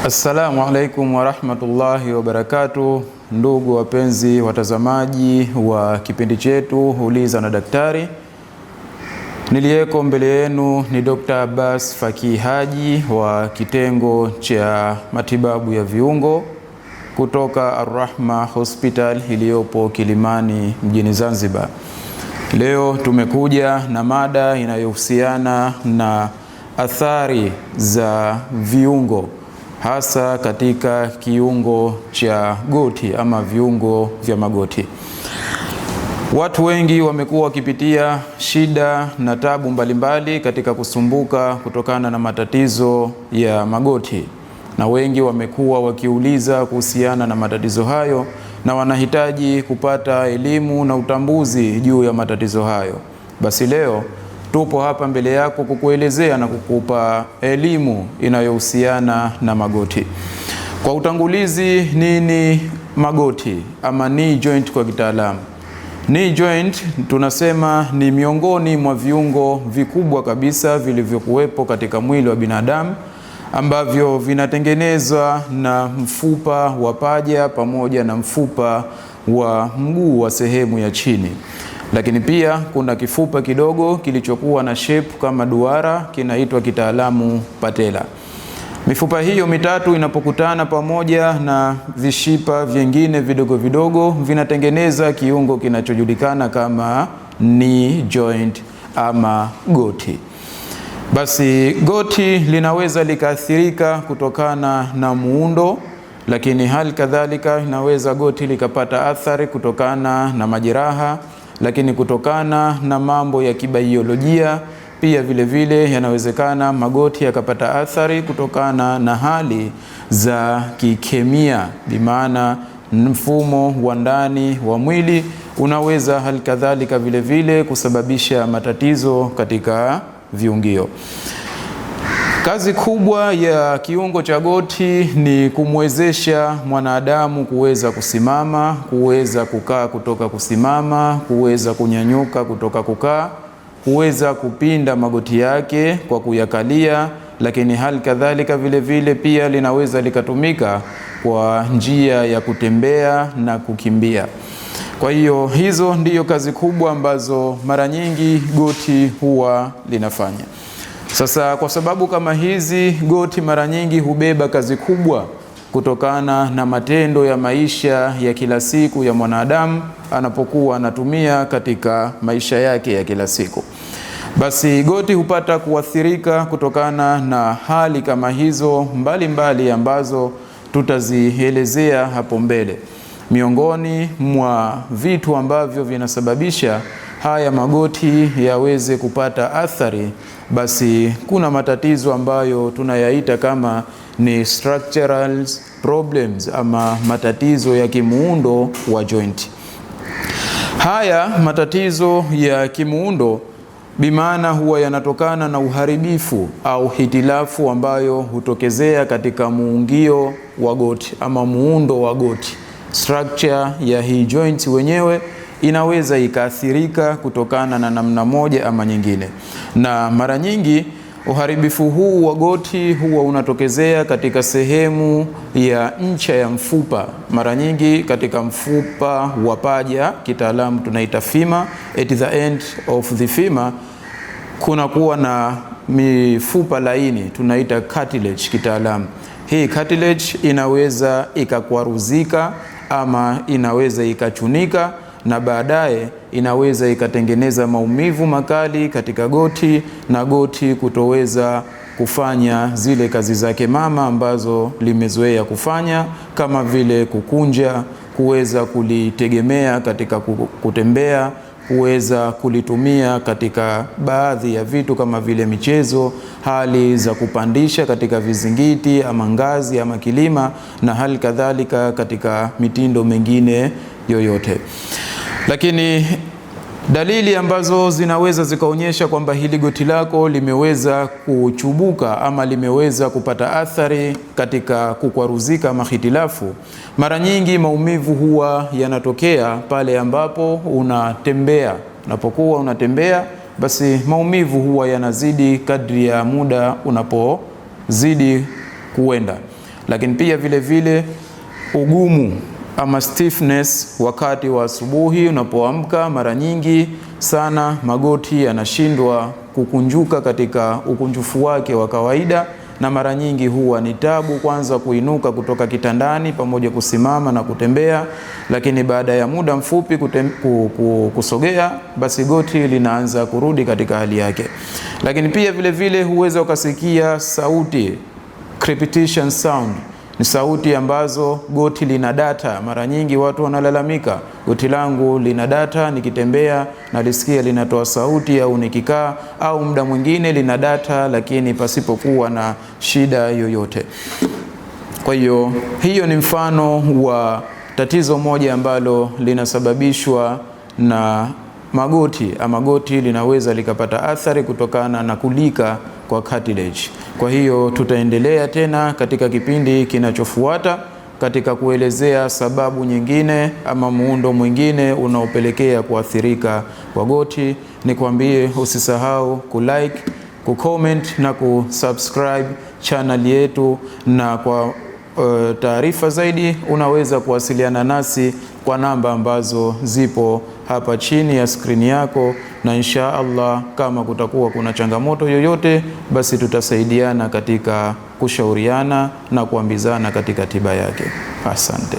Assalamu alaikum warahmatullahi wabarakatuh, ndugu wapenzi watazamaji wa kipindi chetu Uliza na Daktari. Niliyeko mbele yenu ni Dr. Abbas Fakih Haji wa kitengo cha matibabu ya viungo kutoka Arrahma Hospital iliyopo Kilimani mjini Zanzibar. Leo tumekuja na mada inayohusiana na athari za viungo hasa katika kiungo cha goti ama viungo vya magoti. Watu wengi wamekuwa wakipitia shida na tabu mbalimbali katika kusumbuka kutokana na matatizo ya magoti, na wengi wamekuwa wakiuliza kuhusiana na matatizo hayo na wanahitaji kupata elimu na utambuzi juu ya matatizo hayo. Basi leo tupo hapa mbele yako kukuelezea na kukupa elimu inayohusiana na magoti. Kwa utangulizi, nini magoti ama knee joint kwa kitaalamu? Knee joint tunasema ni miongoni mwa viungo vikubwa kabisa vilivyokuwepo katika mwili wa binadamu ambavyo vinatengenezwa na mfupa wa paja pamoja na mfupa wa mguu wa sehemu ya chini. Lakini pia kuna kifupa kidogo kilichokuwa na shape kama duara kinaitwa kitaalamu patella. Mifupa hiyo mitatu inapokutana pamoja na vishipa vingine vidogo vidogo vinatengeneza kiungo kinachojulikana kama knee joint ama goti. Basi goti linaweza likaathirika kutokana na muundo, lakini hali kadhalika inaweza goti likapata athari kutokana na majeraha, lakini kutokana na mambo ya kibaiolojia pia vile vile yanawezekana magoti yakapata athari kutokana na hali za kikemia, bimaana mfumo wa ndani wa mwili unaweza hali kadhalika vile vile kusababisha matatizo katika viungio. Kazi kubwa ya kiungo cha goti ni kumwezesha mwanadamu kuweza kusimama, kuweza kukaa kutoka kusimama, kuweza kunyanyuka kutoka kukaa, kuweza kupinda magoti yake kwa kuyakalia, lakini hali kadhalika vile vile pia linaweza likatumika kwa njia ya kutembea na kukimbia. Kwa hiyo hizo ndiyo kazi kubwa ambazo mara nyingi goti huwa linafanya. Sasa kwa sababu kama hizi, goti mara nyingi hubeba kazi kubwa kutokana na matendo ya maisha ya kila siku ya mwanadamu anapokuwa anatumia katika maisha yake ya kila siku. Basi goti hupata kuathirika kutokana na hali kama hizo mbalimbali mbali ambazo tutazielezea hapo mbele. Miongoni mwa vitu ambavyo vinasababisha haya magoti yaweze kupata athari, basi kuna matatizo ambayo tunayaita kama ni structural problems ama matatizo ya kimuundo wa joint. Haya matatizo ya kimuundo bimaana huwa yanatokana na uharibifu au hitilafu ambayo hutokezea katika muungio wa goti ama muundo wa goti. Structure ya hii joint wenyewe inaweza ikaathirika kutokana na namna moja ama nyingine, na mara nyingi uharibifu huu wa goti huwa unatokezea katika sehemu ya ncha ya mfupa, mara nyingi katika mfupa wa paja, kitaalamu tunaita femur. At the end of the femur kuna kuwa na mifupa laini tunaita cartilage kitaalamu. Hii cartilage inaweza ikakwaruzika ama inaweza ikachunika na baadaye inaweza ikatengeneza maumivu makali katika goti na goti kutoweza kufanya zile kazi zake mama ambazo limezoea kufanya kama vile kukunja, kuweza kulitegemea katika kutembea, kuweza kulitumia katika baadhi ya vitu kama vile michezo, hali za kupandisha katika vizingiti ama ngazi ama kilima, na hali kadhalika katika mitindo mingine yoyote. Lakini dalili ambazo zinaweza zikaonyesha kwamba hili goti lako limeweza kuchubuka ama limeweza kupata athari katika kukwaruzika ama hitilafu, mara nyingi maumivu huwa yanatokea pale ambapo unatembea. Unapokuwa unatembea, basi maumivu huwa yanazidi kadri ya muda unapozidi kuenda. Lakini pia vile vile ugumu ama stiffness wakati wa asubuhi unapoamka, mara nyingi sana magoti yanashindwa kukunjuka katika ukunjufu wake wa kawaida, na mara nyingi huwa ni tabu kwanza kuinuka kutoka kitandani pamoja kusimama na kutembea, lakini baada ya muda mfupi kusogea, basi goti linaanza kurudi katika hali yake. Lakini pia vile vile huweza ukasikia sauti, crepitation sound, ni sauti ambazo goti lina data. Mara nyingi watu wanalalamika, goti langu lina data, nikitembea nalisikia linatoa sauti, au nikikaa, au muda mwingine lina data lakini pasipokuwa na shida yoyote. Kwa hiyo hiyo ni mfano wa tatizo moja ambalo linasababishwa na magoti, ama goti linaweza likapata athari kutokana na kulika kwa cartilage. Kwa hiyo tutaendelea tena katika kipindi kinachofuata katika kuelezea sababu nyingine ama muundo mwingine unaopelekea kuathirika kwa goti. Nikwambie usisahau kulike, kucomment na kusubscribe channel yetu, na kwa taarifa zaidi unaweza kuwasiliana nasi kwa namba ambazo zipo hapa chini ya skrini yako, na insha Allah kama kutakuwa kuna changamoto yoyote, basi tutasaidiana katika kushauriana na kuambizana katika tiba yake. Asante.